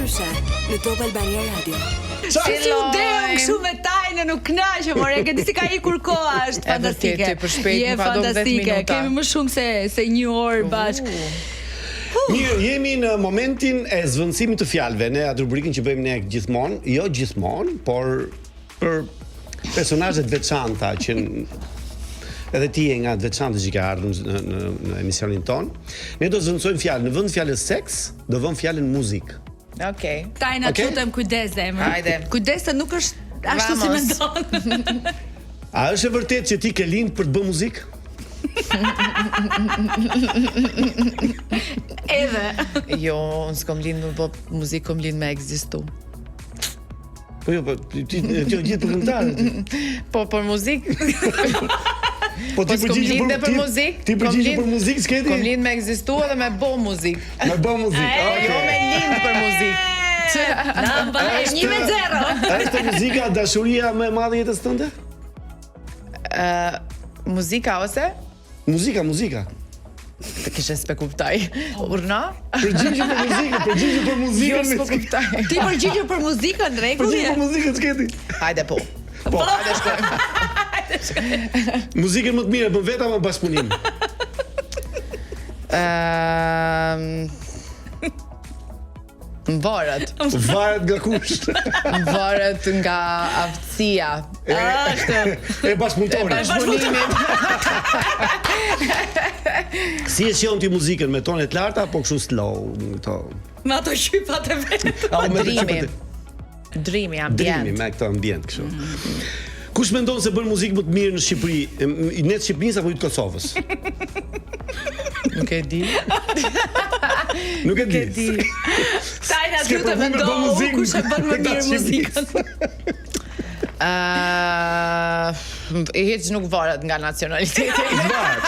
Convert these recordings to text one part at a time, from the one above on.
Ndryshe në Top Albania Radio. Si si u dehëm kështu me Tajnën u kënaqëm, more, ke di si ka ikur koha, është fantastike. E vërtetë, për shpejt, Je më ka do 10 fantastike. minuta. Kemi më shumë se se një orë bashkë. Mirë, jemi në momentin e zvendësimit të fjalëve, ne atë rubrikën që bëjmë ne gjithmonë, jo gjithmonë, por për personazhe të veçanta që edhe ti je nga të veçantët që ke ardhur në, në, në emisionin tonë. Ne do zvendësojmë fjalë, në vend fjalës seks, do vëmë fjalën muzikë. Okej. Okay. Tajna, Okej. okay. lutem kujdes zemër. Hajde. Kujdes se nuk është ashtu si Vamos. mendon. A është e vërtetë që ti ke lind për të bërë muzikë? Edhe. Jo, unë s'kom lind me bo muzikë, kom lind me ekzistu. Po jo, po ti ti ti gjithë për këngëtarët. Po për muzikë, Po ti po s'kom përgjigje lind për për ti- muzikë. Ti kom përgjigje lind- për muzikë, s'ke ti? Kom lind me ekzistu edhe me bo muzikë. Me bë muzikë. Okej. Jo me lind për muzikë. Na mbaj 1 me 0. Është muzika dashuria më e madhe e jetës tënde? Ë, muzika ose Muzika, muzika. Të kishe s'pe kuptoj. Urna? Përgjigje për muzikën, përgjigje për Jo, muzikën. s'po kuptoj. Ti përgjigje për muzikën, rregull Përgjigje je. për muzikën, s'ke ti. Hajde po. Po. Hajde shkojmë. Muzikën më të mirë e bën vetë apo bashkëpunim? Ehm Varet. Varet nga kush. Varet nga aftësia. Ashtu. E bashkëpunëtorit. Bashkëpunimit. Si e shijon ti muzikën me tone të larta apo kështu slow, këto? Me ato qypat e vet. Apo me Drimi. qypat e- Drimi, ambient. Drimi me këtë ambient kështu. Kush mendon se bën muzikë më të mirë në Shqipëri, ne të Shqipërisë apo ju të Kosovës? Nuk e di. Nuk e di. Nuk e di. Tajna S'ke ty të provu me mendo bë muzikë kush e bën më këta mirë të muzikën. Ë, hiç nuk varet nga nacionaliteti. Varet.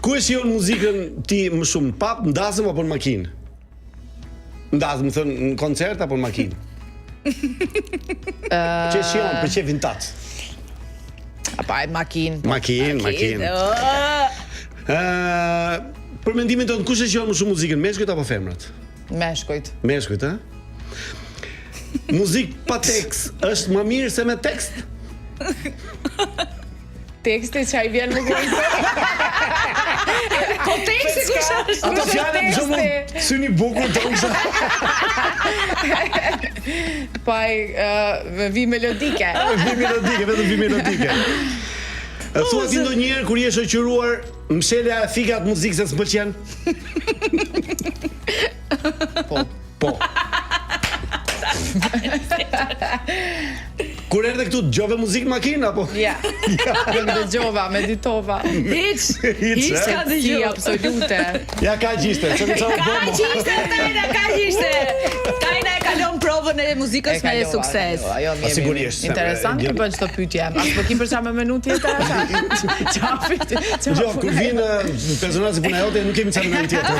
Ku e shijon muzikën ti më shumë, në pub, në dasëm apo në makinë? Në dasëm, më thënë, në koncert apo në makinë? Që e shijon për qefin tat? Apo e makinë. Makinë, makinë. Oh, Ë, për mendimin tënd, kush e shijon më shumë muzikën, meshkujt apo femrat? Meshkujt. Meshkujt, ë? Muzikë pa tekst është më mirë se me tekst? Teksti që ai vjen më kujtë. Po teksti kush është? Ato fjalët për shembull, syni bukur të ushë. Po ai ë, me vi melodike. Vi melodike, vetëm vi melodike. E Thua ti ndonjëherë kur je shoqëruar, mshelja e fikat muzikë se s'pëlqen? Po. Po. Kur erdhe këtu dëgjove muzikë në makinë apo? Ja. Jo dëgjova, meditova. Hiç. Hiç, Hiç e? ka Si dëgju. absolute. Ja kaq ishte, ç'më çfarë Kaq bëmë. ishte Tajna, kaq ishte. Tajna e kalon provën e muzikës E me kalova, sukses. kalova, Jo, mirë. Pa, sigurisht, mirë. Interesant se- që bën çdo pyetje. As po ki për çfarë më menu tjetër ata. Çfarë pyetje? Çfarë Jo, kur vinë personazhe puna jote nuk kemi çfarë mendoj tjetër.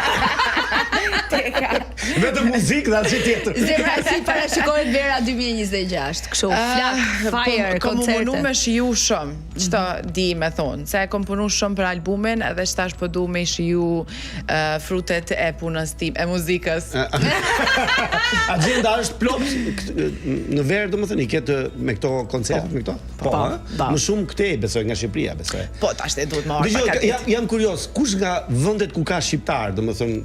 Vetëm muzikë dhe asgjë tjetër. Zemra si parashikohet vera 2026, kështu flak, fire, Ah, Kom u koncerte. munu me shiju shumë, qëto di me thonë, se e kom punu shumë për albumin edhe qëtash po du me shiju uh, frutet e punës tim, e muzikës. Agenda është plot k- në verë domethënë i ke të me këto koncerte, me këto? Po, Po, ë? po. Më shumë këtej besoj nga Shqipëria, besoj. Po, tash te duhet më marrë Dëgjoj, pak jam, jam kurioz, kush nga vendet ku ka shqiptar, domethënë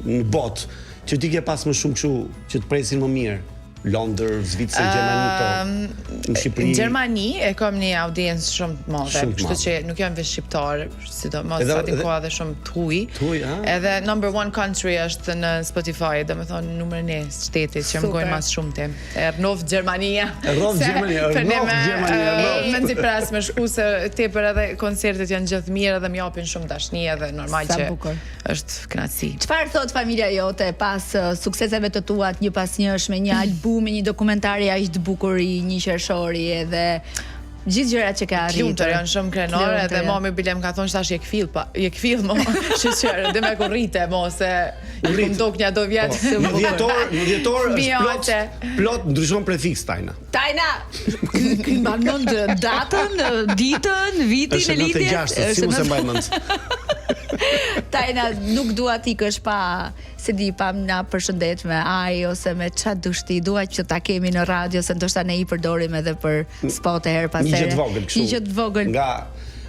në botë, që ti ke pas më shumë kështu që të presin më mirë? Londër, Zvicër, Gjermani këto. Në Shqipëri. Në Gjermani e kam një audiencë shumë të madhe, Shumë të kështu madhe. që nuk janë veç shqiptar, sidomos Edhe- sa ti edhe- ka edhe shumë të huaj. Të huaj, a. Edhe number one country është në Spotify, domethënë numër 1 shteti që më gojnë mas shumë tim. E rnoft Gjermania. E rroft Se Gjermania, e për ne rroft me, Gjermania, e e, rroft. Me nxi pres me shku se tepër edhe koncertet janë gjithë mirë edhe më japin shumë dashni edhe normal Sa që bukur. është kënaqësi. Çfarë thot familja jote pas uh, sukseseve të tua të një pas njësh me një album, me një dokumentari aq të bukur i një qershori edhe gjithë gjërat që ka arritur. Lumtur janë shumë krenare Lumtur edhe janë. mami bile më ka thonë tash je kfill pa je kfill mo sheqer dhe me ku rrite mo se U rrit. më dok një do vjet. Po, Në dhjetor, në dhjetor është plot Biote. plot ndryshon prefiks tajna. Tajna, ky ky mban mend datën, ditën, vitin Është e lidhjes. 96, si mos e mbaj mend. Tajna nuk dua të ikësh pa, se di, pa na përshëndet me ai ose me ça dush ti, dua që ta kemi në radio se ndoshta ne i përdorim edhe për spote herë pas Një here. gjë të vogël kështu. Një gjë të vogël. Nga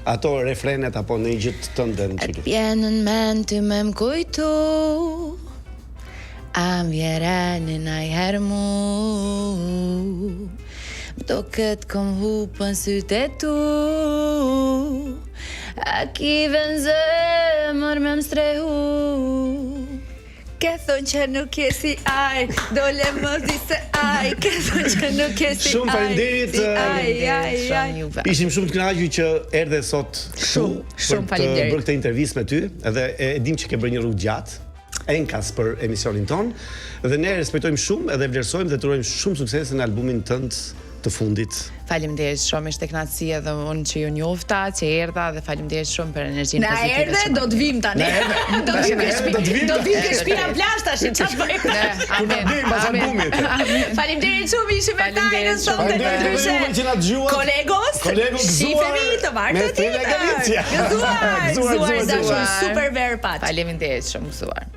ato refrenet apo në një gjë të tënde në çik. Vjen në men ty me më kujtu A më vjeren në herë mu Më do këtë kom hupën sytë e tu A ki ven zemër me më strehu Ke thonë që nuk je si ai, dole më zi se ai, ke thonë që nuk je si ai. Shumë faleminderit, Si ai, ai, Shumë ai. juve. Ishim shumë të kënaqur që erdhe sot këtu Shumë, shumë për të faleminderit. bërë këtë intervistë me ty, edhe e, e dim që ke bërë një rrugë gjatë enkas për emisionin ton dhe ne respektojmë shumë edhe vlerësojmë dhe të urojmë shumë sukses në albumin tënd të fundit. Faleminderit shumë, ishte kënaqësi edhe unë që ju njofta, që erdha dhe faleminderit shumë për energjinë Na pozitive. erdhe, që do të vim tani. Na erdhe. Do të vim Na ke erdhe, shtëpi. do të vim. Do të vim ke shtëpia në plazh tash, çfarë bëjmë? Ne, Kur na amen, bëjmë pas amen. albumit. Faleminderit shumë, ishim me Tajnën Faleminderit sonte shumë. Faleminderit edhe ndryshe. juve që na dëgjuat. Kolegos, Kolego gëzuar shifemi të me martën Estrela tjetër. Galizia. Gëzuar, Gëzuar, gëzuar, gëzuar, dashur, gëzuar. super verë pat. Faleminderit shumë gëzuar.